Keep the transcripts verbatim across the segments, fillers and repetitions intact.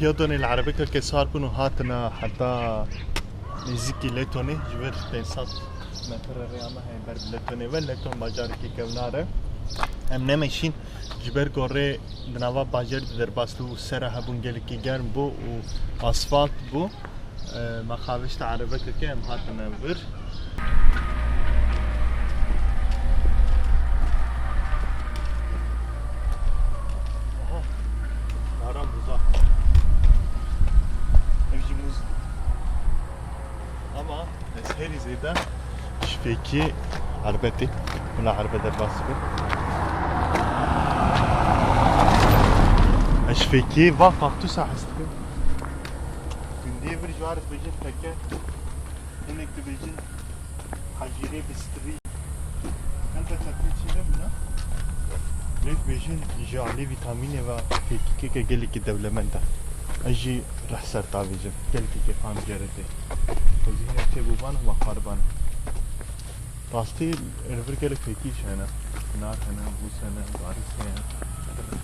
Yadonê li erebekeke sar bûn û hatine heta nêzîkî Letonê, ji vir pênc sed metre rêya me heye ber bi Letonê ve. Leton bajarekî kevnar e. Em nemeşîn, ji ber ku rê di nava bajarê de derbas bû û sera hebûn gelekî germ bû û asfalt bû. E, me xavişte erebekeke, em hatine vir. Aha. Baran bû zaf. Ev jî mûz. Ama ez herî zêde ji fêkî erbetê. Bila erbe derbas bû. Ez ji fêkî va kaktûsa hez dikim. Gundiyê vir ji we re dibêjin teke. Hinek dibêjin hecîrê bi strî. Elbette pêçî hebûna. Lê dibêjin ji alî vîtamînê ve fêkîkeke gelekî dewlemend e. Ez jî reh ser tavêjim. Gelekî kêfa min cere tê. Xwezî hinek çêbû bana, me xwaribana. Rastî, li vir gelek fêkî jî hene. Pinar hene, bûz hene, barîs heye,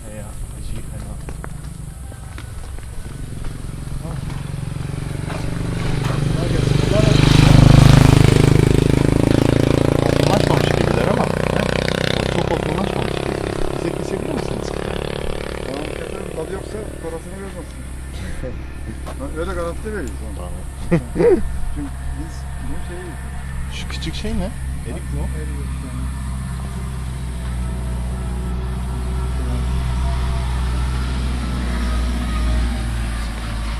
heye, hejîr hene. Ha. Olgunlaşmamış gibiler ama, he? Çok olgunlaşmamış gibi. Bize kesebilir misiniz? Tamam, keselim. Tadı yoksa parasını vermesin. Ha, öyle garanti veririz ama. Tamam. Çünkü biz bu şeyi... Şu küçük şey ne? Erik mi o? Erik yani.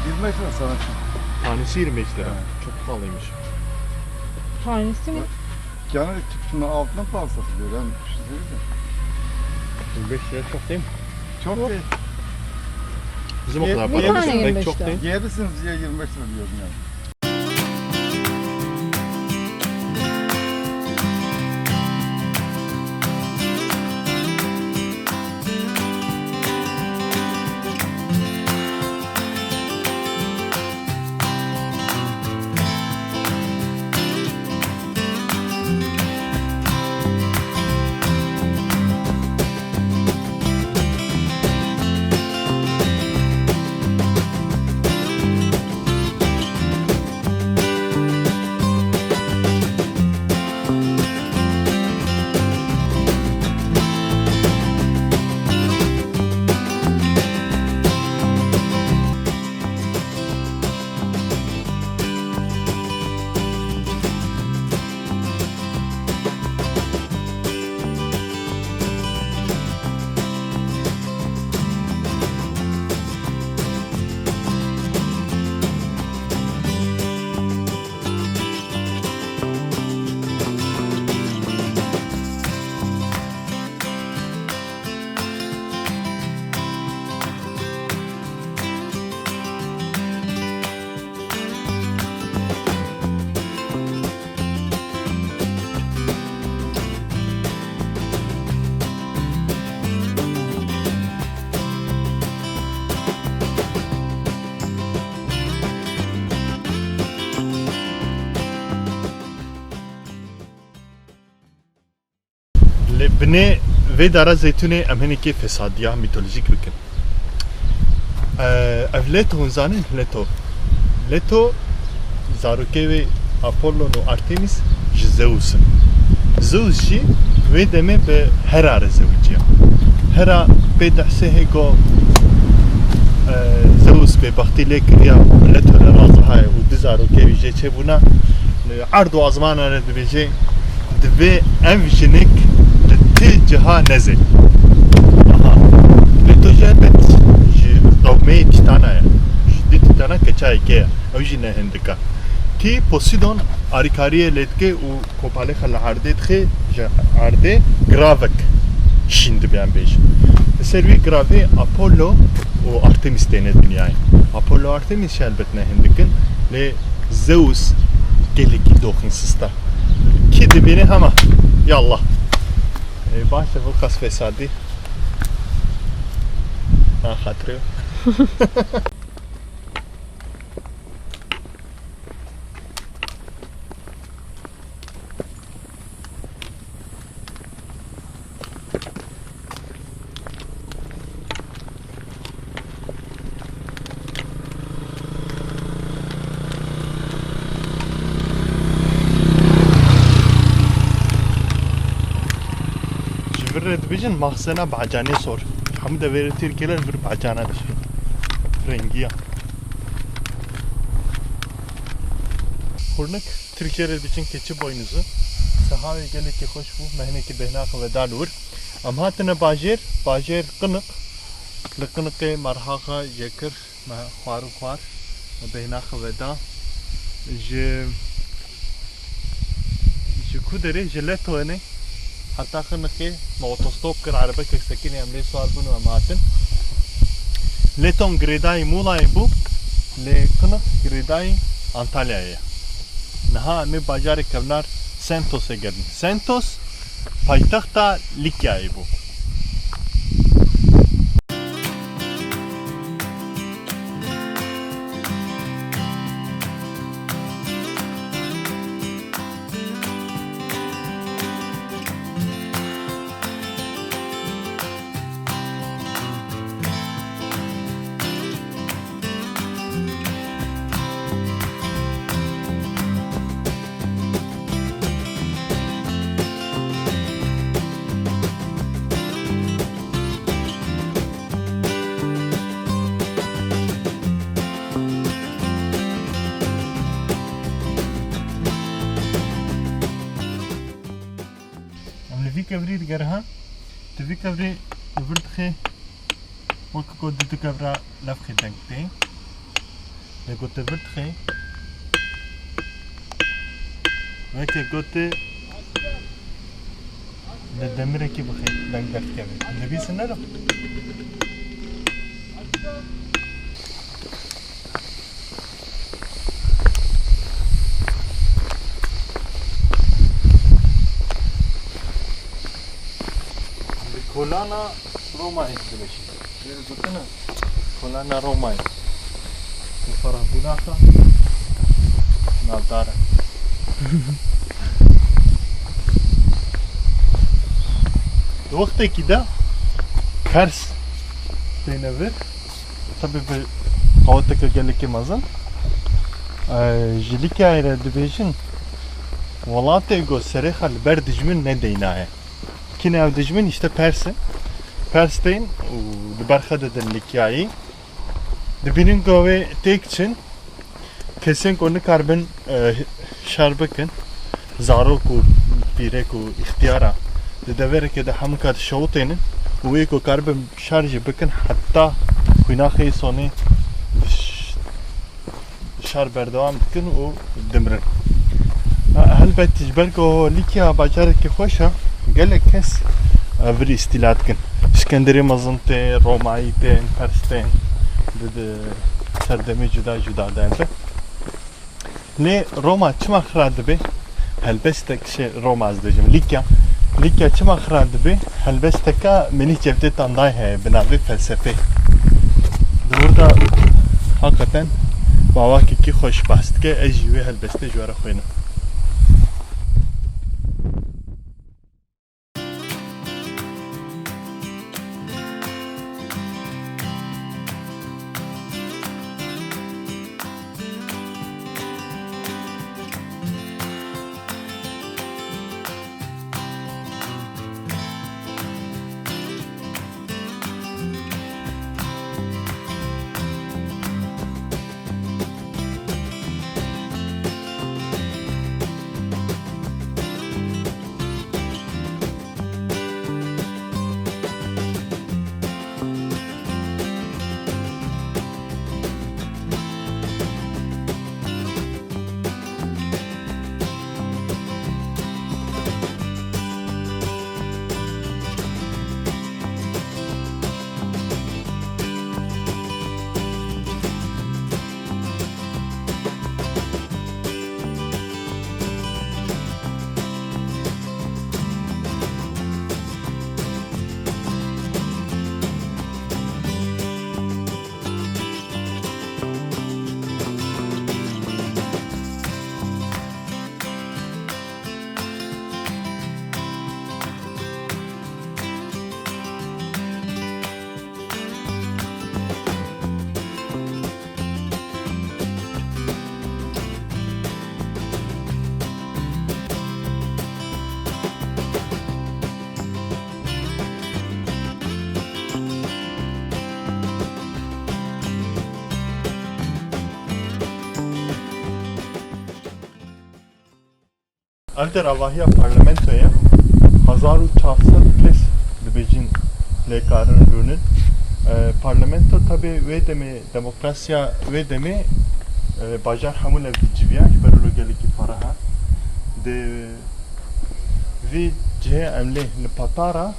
Yirmi beş lira sana. Tanesi yirmi beş lira. Evet. Çok pahalıymış. Tanesi mi? Bak, yani şunun altından pahalı satılıyor. Yani şu değil de. Yirmi beş lira çok değil mi? Çok değil. Bizim o kadar paramız pek çok değil. Yerisiniz diye yirmi beş lira diyorum yani. Li binê vê dara zeytûnê em hinekê fesadiya mîtolojîk bikin. Ev Leto hûn zanin? Leto. Leto zarokê wê Apollon û Artemis ji Zeus in. Zeus jî wê demê bi Hera re zewiciya. Hera pê dehsê hê ku, e, Zeus bêbextî lê kiriya, Leto re razihaye û du zarokê wî jê çêbûna. Li erd û azmana re dibêje, divê ev jinik li ti ciha neze. Aha. Lê to jî elbet ji qewmeyê Tîtana ye. Ji du Tîtana keça yekê ye. Ew jî ne hindik e. Kî Poseidon alîkariyê lê dike û kopalê xwe li erdê dixe, ji erdê giravek şîn dibe em bêjin. Li ser wî giravê Apollo û Artemis têne dinyayê. Apollo, Artemis jî elbet ne hindik in, lê Zeus gelekî doxîn sista. Kî dibîne hema, yallah. Ê, baş e, vil qas fesadî. Ha, xatirê. Dibêjin mahsena bacanê sor. Hemû deverê Tirkiyê li vir bacana dişîn. Rengiya. Xurnik Tirkiyê re diçin keçi boynuzu. Sehayê gelekî xweş bû, mehnekî bêhna xwe veda li wir. Em hatine bajêr, bajêr Qinik. Li Qinikê merhaxa jê kir. Me xwar û xwar, me bêhna xwe veda. Ji, ji ku derê? Ji Letoyê heta Qinikê me otostop kir, erebekek sekinî, em lê siwar bûn û em hatin. Leton girêdayî Mulayê bû, lê Qinik girêdayî Antalyayê ye. Niha em ê bajarê kevnar Sentosê gerin. Sentos paytexta Lîkyayê bû. Em li vî kevirî digerihan, tu vî kevirî li vir dixê, wek ku di du kevira levxê deng tê. Lê ku tu vir dixê, weke ku tu li demirekî bixê, deng derdikeve. Dibîsin ne lo? Li kolana Romayê dibêjin. Jê re gotine kolana Romayê. Li ferehbûna xwe navdar e. Di wextekî de Pers têne vir. Tabi bi qaweteke gelekî mezin. Ee, ji Lîkyayê re dibêjin, welatê ku serê xwe li ber dijmin nedeynaye. Kî ne ev dijmin? Îşte Pers in. Pers tên û li ber xwe didin Lîkyayê. Dibînin ku ew ê têk çin. Kesên ku nikaribin, e, şer bikin, zarok û pîrek û îxtiyara di deverekê de hemûka dişewitênin û wê ku karibin şer jî bikin, heta xwînaxê Îsonê ş-, şer berdewam dikin û dimirin. Helbet ji ber ku Lîkya bacarekî xweş e, gelek kes, e, vir îstîla dikin. Îskenderê Mezin tê, Romayî tên, Pers tên, di, di serdemê cuda cuda de hebe. Lê Roma çima xira dibe? Helbestek, şey, Roma ez dibêjim, Lîkya. Lîkya çima xira dibe? Helbesteka Melîh Cevdêt Anday heye bi navê Felsefê. Di wir de heqeten bi awakekî xweş behs dike, ez jî wê helbestê ji we re xwînim. Ev der avahiya parlamentoyê ye. Hezar û çar sed kes dibêjin lê karin rûnin. E, parlamento tabi wê demê, demokrasiya wê demê, e, bajar hemû lev diciviya, ji ber wilo gelekî pere he. Di vî cihê em lê li Patara,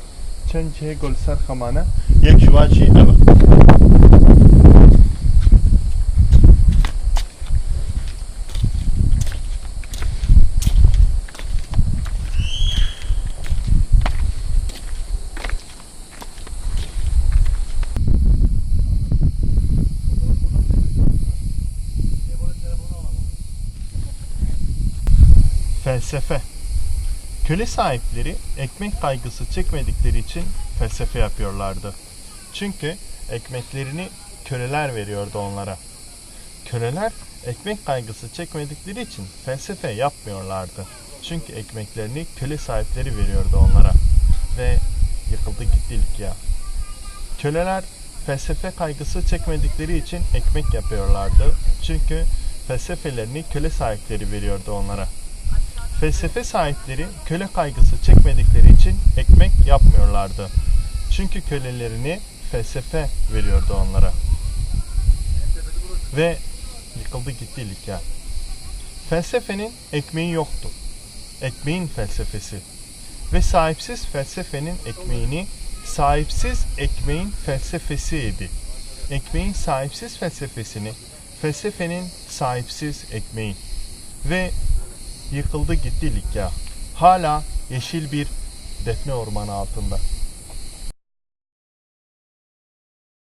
çend cihê ku li ser xemane, yek ji wan jî ev e. Felsefe. Köle sahipleri ekmek kaygısı çekmedikleri için felsefe yapıyorlardı. Çünkü ekmeklerini köleler veriyordu onlara. Köleler ekmek kaygısı çekmedikleri için felsefe yapmıyorlardı. Çünkü ekmeklerini köle sahipleri veriyordu onlara. Ve yıkıldı gitti Likya. Köleler felsefe kaygısı çekmedikleri için ekmek yapıyorlardı. Çünkü felsefelerini köle sahipleri veriyordu onlara. Felsefe sahipleri köle kaygısı çekmedikleri için ekmek yapmıyorlardı. Çünkü kölelerini felsefe veriyordu onlara. Ve yıkıldı gitti Likya. Felsefenin ekmeği yoktu. Ekmeğin felsefesi. Ve sahipsiz felsefenin ekmeğini sahipsiz ekmeğin felsefesi yedi. Ekmeğin sahipsiz felsefesini felsefenin sahipsiz ekmeği. Ve yıkıldı gitti Likya. Hala yeşil bir defne ormanı altında.